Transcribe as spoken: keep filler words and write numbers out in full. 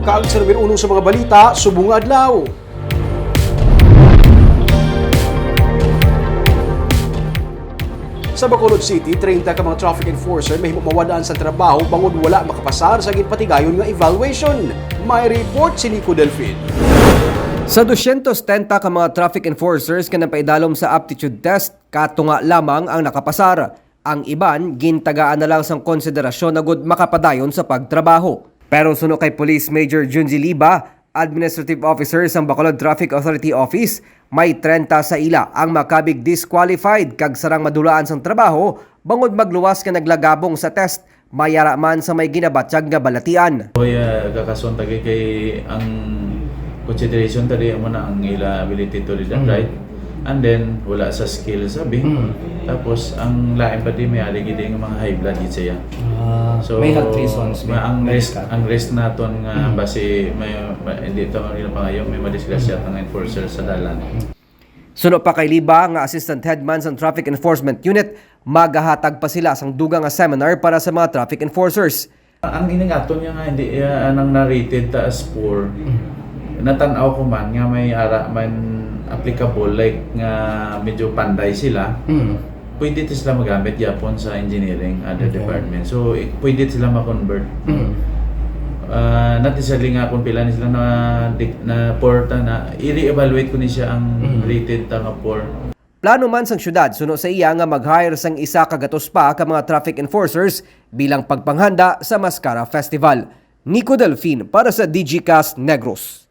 Kag sa numero uno sa mga balita subong nga adlaw. Sa Bacolod City, treinta ka mga traffic enforcer mahimo mawad-an sa trabaho bangod wala makapasar sa ginpatigayon nga evaluation. May report si Nico Delfin. Sa dosyentos setenta ka mga traffic enforcers nga napaidalom sa aptitude test, katunga lamang ang nakapasar. Ang iban, gintagaan na lang sang konsiderasyon agud makapadayon sa pagtrabaho. Pero suno kay Police Major Junzi Liba, Administrative Officer sang Bacolod Traffic Authority Office, may treinta sa ila ang makabig disqualified kag sarang madulaan sang trabaho bangod magluwas nga naglagabong sa test, may ara man sa may ginabatyag nga balatian. Oy, ah, kakason ta kay ang consideration ta di amo na ang ila ability to read and Mm. write. And then, wala sa skill, sabi. Mm. Tapos, ang lain pa di, may ari gid nga mga high blood gid siya. Ah, So, may health reasons, may ma-, ang risk, medical. ang risk naton nga Mm. basi may, ma-, hindi ta man ginapangayo, may madisgrasya Mm. ang enforcer sa dalan. Suno pa kay Liba nga assistant headman sang Traffic Enforcement Unit, magahatag pa sila sang dugang nga seminar para sa mga traffic enforcers. Ang ining aton nga, nga hindi, ah, nang na-rated ta as poor, Mm. natan-aw ko man nga may ara man applicable, like, nga medyo panday sila, Mm. pwede to sila magamit gyapon sa engineering, other Okay. department. So, i-, pwede sila ma-convert. Mm. Ah, not necessarily nga kung pila ni sila na, di-, na poor ta na, i-re-evaluate ko ni siya ang Mm. rated ta nga poor. Plano man sang syudad suno sa iya nga mag-hire sang isa ka gatos pa ka mga traffic enforcers bilang pagpanghanda sa Mascara Festival. Nico Delfin para sa Digicast Negros.